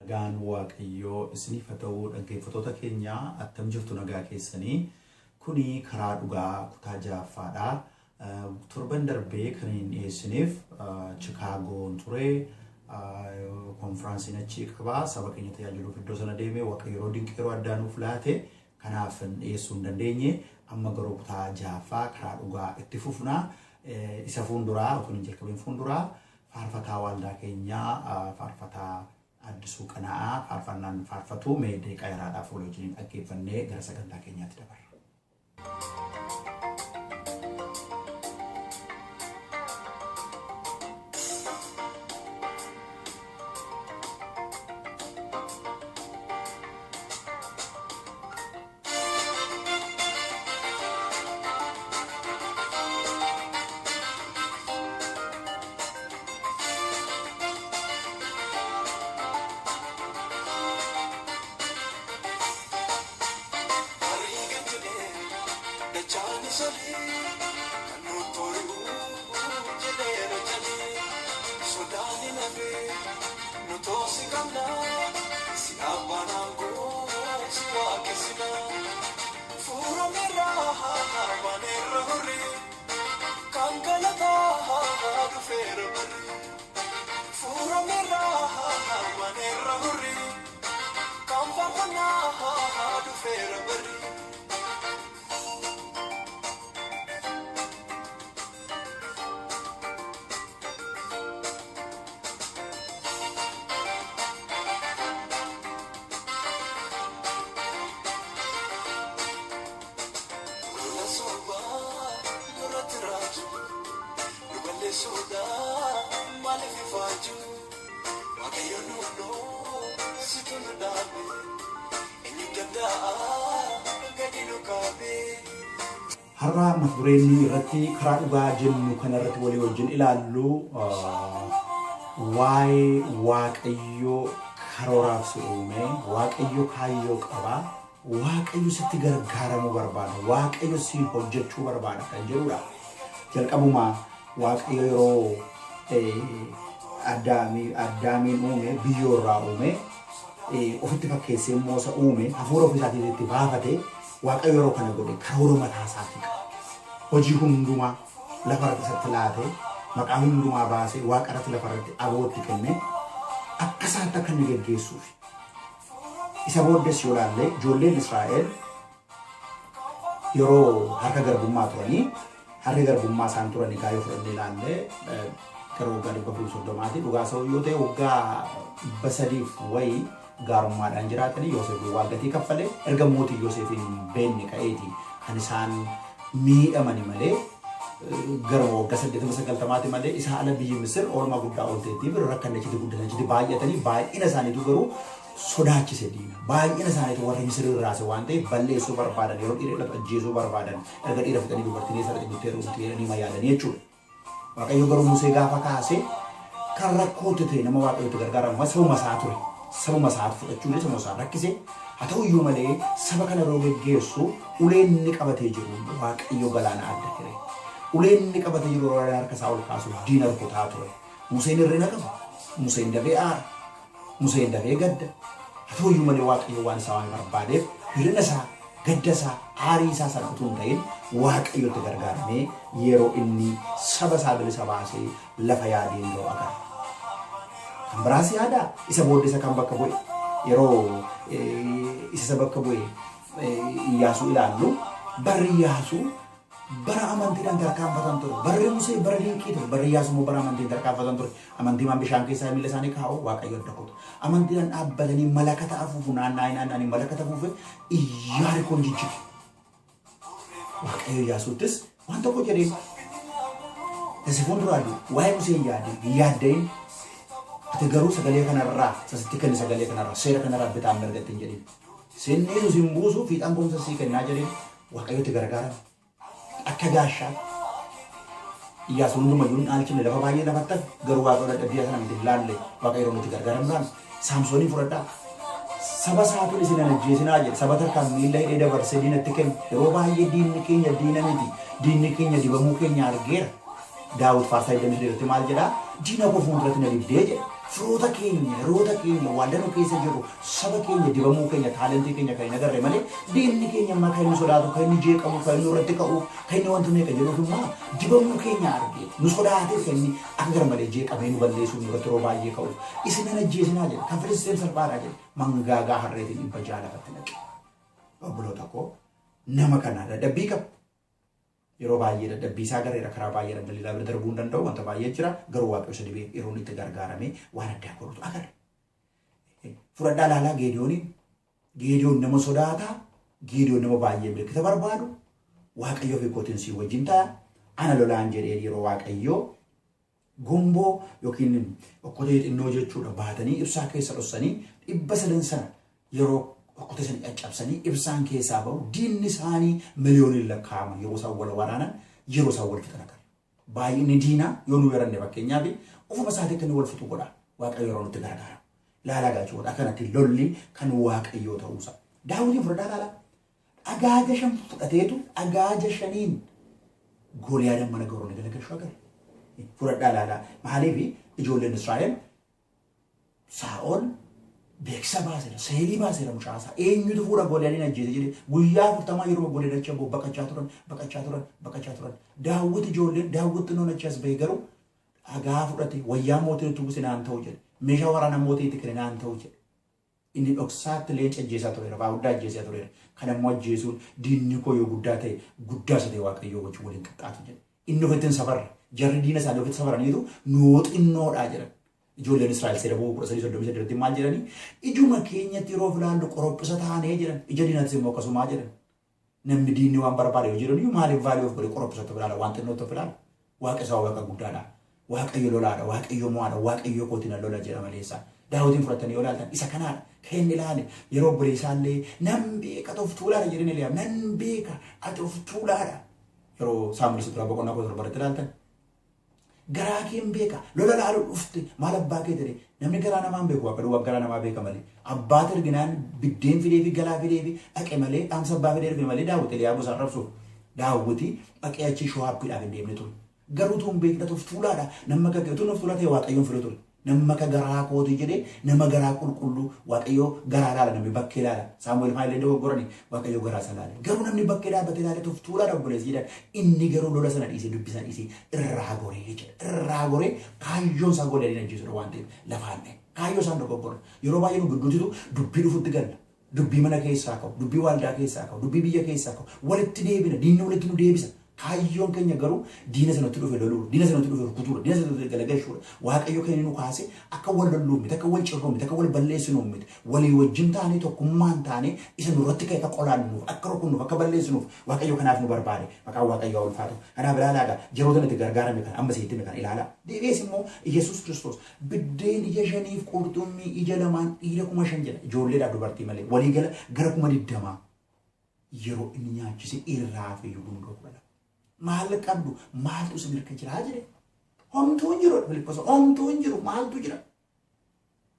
Nagaan Waaqayyoo isiniif haa ta'u dhaggeeffattoota keenya attam jirtu nagaa keessanii kuni karaa dhugaa kutaa ja'affaadha. Torban darbee kan hin dhiyeessineef Chikaagoon ture. Konfiraansiin achii qaba. Saba keenya tajaajiluuf iddoo sana deeme Waaqayyo yeroo dinqii yeroo addaa nuuf laate kanaaf dhiyeessuu hin dandeenye. Amma garuu kutaa ja'affaa karaa dhugaa itti fufna. Isa fuulduraa otoo hin jalqabin fuulduraa faarfataa waldaa keenyaa faarfataa Addisuu Qana'aa faarfannaan faarfatu mee daqiiqaa yaraadhaaf walii wajjiniin dhaggeeffannee gara sagantaa keenyaatti dabarra. Har'a mata dureen nuyi irratti karaa dhugaa jennu kana irratti walii wajjin ilaallu waa'ee Waaqayyoo karooraaf si uume, Waaqayyo kaayyoo qaba, Waaqayyo sitti gargaaramuu barbaada, Waaqayyo siin hojjechuu barbaada kan jedhudha. Jalqabuma Waaqayyo yeroo Addaamiin uume biyyoo irraa uume ofitti fakkeessee immoo isa uume hafuura ofii isaatiin itti baafate. Waaqayyo yeroo kana godhe karoora mataa isaatii qaba. Hojii hundumaa lafarratti isatti laate, maqaa hundumaa baasee waaqarratti lafarratti abootti kenne akka isaatti akka inni geggeessuuf. Isa booddees yoo ilaalle ijoolleen Israa'el yeroo harka garbummaa turanii harka garbummaa isaan turan egaa yoo fudhannee ilaalle gara waggaa 430ti dhugaa isa yoo ta'e waggaa 300f wayii gaarummaadhaan jiraatanii Yoosef duwwaa gatii kaffale erga mootii Yoosefiin hin beekne ka'eeti kan isaan miidhamani malee gara waggaa 80 90ti malee isaa ala biyyi Misir oolmaa guddaa oolteetti bira rakkanne achitti guddatan achitti baay'atanii baay'ina isaaniitu garuu sodaachise diina. Baay'ina isaaniitu warra Misir irraase waan ta'eef balleessuu barbaadan yeroo dhiira dhalatu ajjeesuu barbaadan erga dhiira fixanii dubartiin eessa dhaqxe nutti heerumti jedhanii ma yaadanii jechuudha. Waaqayyo garuu Musee gaafa kaase kan rakkootti ta'e nama Waaqayyotti gargaaramu sabuma isaa ture. Sabuma isaatu fudhachuu illee sabuma isaa rakkise. Haa ta'u iyyuu malee saba kana yeroo geggeessu uleen inni qabatee jiru Waaqayyo galaana adda hire. Uleen inni qabatee jiru yeroo harka isaa ol kaasu diina rukutaa ture. Museen hirrina qaba. Museen dafee aara. Museen dafee gadda. Haa ta'u iyyuu malee Waaqayyo waan isaa waan barbaadeef hirrina isaa, gadda isaa, aarii isaa sana utuu hin ta'in Waaqayyotti gargaaramee yeroo inni saba isaa bilisa baasee lafa yaadeen ga'u agarra. Kan biraas yaada isa booddee isa kan bakka bu'e yeroo isa isa bakka bu'e Iyyaasuu ilaallu barri Iyyaasuu bara amantiidhaan tarkaanfatan ture. Barri Musee bara dinqii ture. Barri Iyyaasuu immoo bara amantiin tarkaanfatan ture. Amantiimaan bishaan keessaa miila isaanii kaa'u Waaqayyo adda kutu. Amantiidhaan dhaabbatanii malakata afuufu naanna'anii naanna'anii malakata afuufe Iyyaarikoon jijjige. Waaqayyo Iyyaasuuttis waan tokko jedheen si fuulduraa du'u waa'ee Musee hin yaadin hin yaadda'in ati garuu sagalee kanarraa sasitti kenni sagalee kanarraa seera kanarraa bitaan mirgatti hin jedhin. Sinniisu sin buusu fiixaan goomsa sii kennaa jedheen Waaqayyotti gargaarame. Akka gaashaatti. Iyyaasuun hundumayyuu hin dhaalchifne lafa baay'ee lafatti hafe garuu Waaqayyo dadhabbii sana miti hin laalle Waaqayyo yeroo nuti gargaaramnu laalla. Saamsooniin fudhadhaa. Saba isaatuun isin hin ajjeesinaa jedhe saba tarkaan miilla hidhee dabarsee diinatti kenne. Yeroo baay'ee diinni keenya diina miti. Diinni keenya dibamuu keenya argeera. Daawit faarsaa 23 irratti maal jedhaa? Diina koo fuulduratti na dibdee jedha. Firoota keenya, hiriyoota keenya, waldaa nu keessa jirru, saba keenya, dibamuu keenya, taalentii keenya kan hin agarre malee diinni keenya ammaa kan inni sodaatu, kan inni jeeqamu, kan inni irratti ka'u, kan inni wanta meeqa jedhuuf immoo dibamuu keenya argee nu sodaatee kan inni akka gara malee jeeqamee nu balleessuuf nu irratti yeroo baay'ee ka'u. Isin nan ajjeesinaa jedhe, kan Filisxeem salphaadhaa jedhe, mangaagaa harreetiin 600 lafatti naqe. Obboloota koo, nama kana dadhabbii qaba. Yeroo baay'ee dadhabbii isaa agarreera, karaa baay'ee daldalilaa bira darbuu hin danda'u, wanta baay'ee jira, garuu Waaqayyo isa dibee yeroo inni itti gargaaramee waan addaa godhutu agarra. Fudhadhaa ilaalaa Geediyooniin. Geediyoon nama sodaataa, Geediyoon nama baay'ee milikkita barbaadu, Waaqayyo fi kootiin sii wajjin ta'a, ana lolaan jedhee yeroo Waaqayyo gomboo yookiin okkotee xinnoo jechuudha baatanii ibsaa keessa dhossanii 300 sana yeroo okkotee sana caccabsanii ibsaan keessaa ba'u, diinni isaanii miliyooniin lakkaa'aman yeroo isaan wal waraanan, yeroo isaan wal fixan agarra. Baay'inni diinaa yoo nu yaranne fakkeenyaaf ofuma isaatii akka inni wal fixu godha. Waaqayyo yeroo nutti gargaara. Ilaalaa gaachuudha akkanatti lolli kan Waaqayyoo ta'uusaa. Daawwitiin fudhadhaa ilaalaa. Dhagaa 5 fudhateetu dhagaa 5n Gooliyaadhaan mana gowronni galagalchuu agarra. Fudhadhaa ilaalaa. Maaliif ijoolleen Israa'el Saa'ol beeksisa baaseera, seelii baaseera mucaasaa. Eenyutu fuudha Gooliyaadiin ajjeese jedhee guyyaa 40 yeroo Gooliyaad achi abboo baqachaa turan, baqachaa turan, baqachaa turan. Daawwit ijoolleen Daawwit xinnoon achi as ba'e garuu dhagaa fudhate, wayyaa mootii itti uwwise naan ta'u jedhe. Meeshaa waraanaa mootii itti kenne naan ta'u jedhe. Inni dhoksaatti leenca ajjeesaa tureera, waa guddaa ajjeesaa tureera. Kan ammoo ajjeesuun diinni koo yoo guddaa ta'e guddaa isa ta'e Waaqayyoo wajjin waliin qixxaatu jedhe. Inni ofitti hin safarre. Jarri diina isaanii ofitti safaraniitu nuu xinnoodhaa jedhan. Ijoolleen Israa'el seera bu'uu 13:38 maal jedhanii? Ijuma keenyatti yeroo of ilaallu qorophisa taanee jedhan. Ija diinattis immoo akkasumaa jedhan. Namni diinni waan barbaade yoo jedhan iyyuu maaliif vaalii of godhe qorophisatti of ilaala, waan xinnootti of ilaala. Waaqa isaa Waaqa guddaadha. Waaqayyo lolaadha, Waaqayyo mo'aadha, Waaqayyo kootiin nan lola jedha maleessa. Daawitiin fudhattanii yoo ilaaltan isa kanaadha. Kan inni ilaale yeroo obboleessaa illee nan beeka ati of tuulaadha jedheen Eliyaab, nan beeka ati of tuulaadha. Yeroo Saamu'eel isa duraa boqonnaa 17 irratti ilaaltan garaa kee hin beeka, lola laaluu dhufte, maal abbaa kee jedhe. Namni garaa namaa hin beeku, Waaqa duwwaa garaa namaa beeka malee. Abbaatu erginaan biddeen fidee fi galaa fidee fi dhaqe malee, dhaamsa abbaa fidee dhufe malee Daawit Eliyaab osoo arrabsuuf Daawiti dhaqee achi Sho'aabbiidhaaf hin deemne ture. Garuu utuu hin beekne of tuulaadha. Nama akka utuu of tuulaa ta'e Waaqayyoon filu ture. Nama akka garaa kooti jedhee nama garaa qulqulluu Waaqayyoo garaa laala, namni bakkee laala. Saamu'eel faa illee dogoggorani, Waaqayyoo garaa isa laale. Garuu namni bakkee dhaabbatee ilaale of tuulaadha obboleessi jedhan. Inni garuu lola sana dhiisee, dubbii sana dhiisee irraa goree jedha. Irraa goree kaayyoon isaa Gooliyaadiin ajjeesuudha waan ta'eef lafaan dha'e. Kaayyoo isaan dogoggora. Yeroo baay'ee nu gidduutitu dubbii dhufutti galla. Dubbii mana keessaa ka'u, dubbii waaldaa keessaa ka'u, dubbii biyya keessaa ka'u, walitti deebina, diinni walitti nu deebisa. Kaayyoon keenya garuu diina sanatti dhufe loluudha, diina sanatti dhufe rukutuudha, diina sanatti dhufe galagalchuudha. Waaqayyo keenya nu kaase akka wal lolluuf miti, akka wal cirruuf miti, akka wal balleessinuuf miti. Walii wajjin taanee, tokkummaan taanee isa nurratti ka'e akka qolaannuuf, akka rukunnuuf, akka balleessinuuf Waaqayyo kanaaf nu barbaade. Maqaan Waaqayyoo haa ulfaatu. Kanaaf ilaalaa egaa yeroota nuti gargaarame kana amma isinitti hime kana ilaalaa. Deebi'ees immoo Yesuus Kiristoos biddeen ija shaniif qurxummii ija lamaan dhiira 5,000 jedha. Ijoolleedhaaf dubartii malee. Walii gala gara 20,000 yeroo inni nyaachise irraa hafe iyyuu gundoo 12. Maal qabdu, maaltu isin harka jiraa jedhe. Homtuu hin jiru. Filiphos homtuu hin jiru, maaltu jira?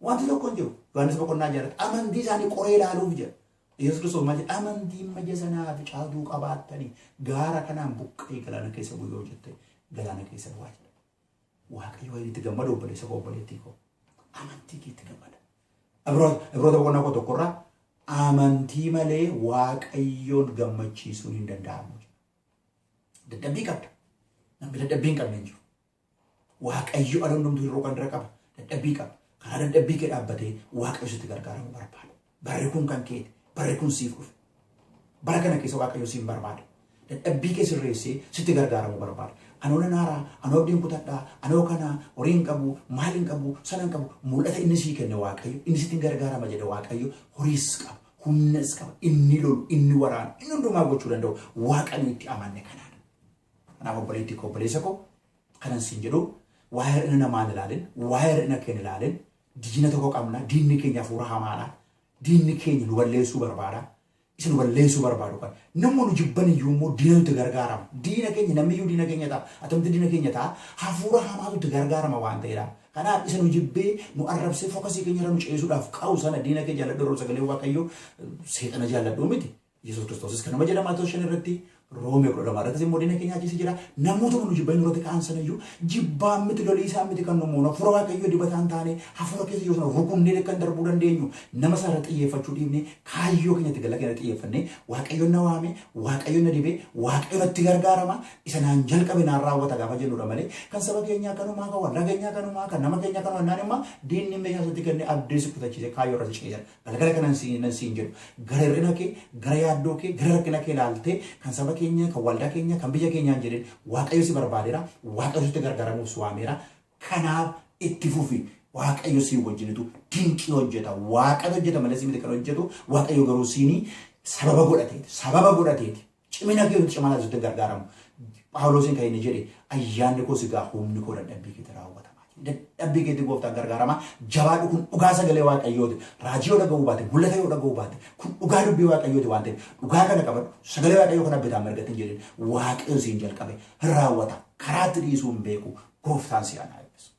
Wanti tokko hin jiru. Yohaannis boqonnaa jaarratti amantii isaanii qoree ilaaluuf jedha. Yesuus Kiristoos maal jedha? Amantiin maja sanaa fi caatuu qabaattanii gaara kanaan buqqa'ee galaana keessa bu'u yoo jette galaana keessa bu'aa jedha. Waaqayyo waan itti gammadu, obboleessa koo, obboleettii koo, amantii keetti gammada. Ibroota boqonnaa 11 irraa amantii malee Waaqayyoon gammachiisuun hin danda'amu. Dadhabbii qabda. Namni dadhabbii hin qabne hin jiru. Waaqayyo ala hundumtuu hir'uu kan dura qaba. Dadhabbii qaba. Karaa dadhabbii kee dhaabbatee Waaqayyo sitti gargaaramuu barbaada. Barri kun kan keeti. Barri kun siif dhufe. Bara kana keessa Waaqayyo siin barbaada. Dadhabbii kee sirreessee sitti gargaaramuu barbaada. Anoo nan haaraa, anoo abdiin kutadhaa, anoo kanaa, horii hin qabu, maal hin qabu, sana hin qabu. Mul'ata inni sii kenne Waaqayyo, inni sitti hin gargaarama jedhe Waaqayyo, horiis qaba, humnas qaba, inni lolu, inni waraanu, inni hundumaa gochuu danda'u Waaqa nu itti amanne kanaadha. Kanaaf obboleettii koo, obboleessa koo, kanan siin jedhu waa'ee hir'ina namaa hin ilaalin, waa'ee hir'ina kee hin ilaalin. Diina tokko qabna, diinni keenya hafuura hamaadha. Diinni keenya nu balleessuu barbaada. Isa nu balleessuu barbaadu kan. Namni nu jibban iyyuu immoo diina nutti gargaarama. Diina keenya namni iyyuu diina keenya ta'a. Atamti diina keenya ta'a. Hafuura hamaatu itti gargaarama waan ta'eedha. Kanaaf isa nu jibbee nu arrabsee fokasii keenya irra nu ceesisuudhaaf qabu sana diina kee jaalladhu yeroo sagalee Waaqayyoo seexana jaalladhu miti. Yesuus Kiristoosis kanuma jedha Maatewos 5 irratti. Roomee 12 irrattis immoo diina keenya ajjeesee jira. Namoota nu jibban irratti ka'an sanayyuu jibbaan miti, lolii isaa miti kan nu moonu. Hafuura Waaqayyoo dibataan taane, hafuura keessa jiru sana rukunnee kan darbuu dandeenyu, nama sana irratti xiyyeeffachuu dhiifne, kaayyoo keenyatti gala keenya xiyyeeffannee, Waaqayyoon na waame, Waaqayyoon na dibe, Waaqayyoon natti gargaarama, isa naan jalqabe naan raawwata gaafa jennudha malee, kan saba keenyaa kanumaa, kan waldaa keenyaa kanumaa, kan nama keenyaa kanumaa naan immoo diinni meeshaa isaatti kennee abdii si kutachiise kaayyoo irra si ceesan. Galgala kanan siin jedhu, gara hir'ina kee, gara yaaddoo kee, gara rakkina kee ilaaltee kan saba keenya, kan waldaa keenya, kan biyya keenyaan jedhin, Waaqayyo si barbaadeera, Waaqayyo sitti gargaaramuuf si waameera. Kanaaf itti fufi. Waaqayyo si wajjinitu dinqii hojjeta. Waaqayyo hojjeta malee si miti kan hojjetu. Waaqayyo garuu siinii sababa godhateeti. Sababa godhateeti. Cimina kee cimaa sitti gargaaramu. Phaawulosiin kan inni jedhe, ayyaanni koo si gaa, humni koo dadhabbii keetti raawwatama. Dadhabbii keetti gooftaan gargaarama. Jabaadhu, kun dhugaa sagalee Waaqayyooti. Raajii yoo dhaga'uu baate, mul'ata yoo dhaga'uu baate, kun dhugaa dubbii Waaqayyooti waan ta'eef dhugaa kana qabadhu. Sagalee Waaqayyoo kana bitaa mirgatti hin jedhin. Waaqayyo siin jalqabe hin raawwata. Karaatti dhiisuu hin beeku. Gooftaan si haa eebbisu.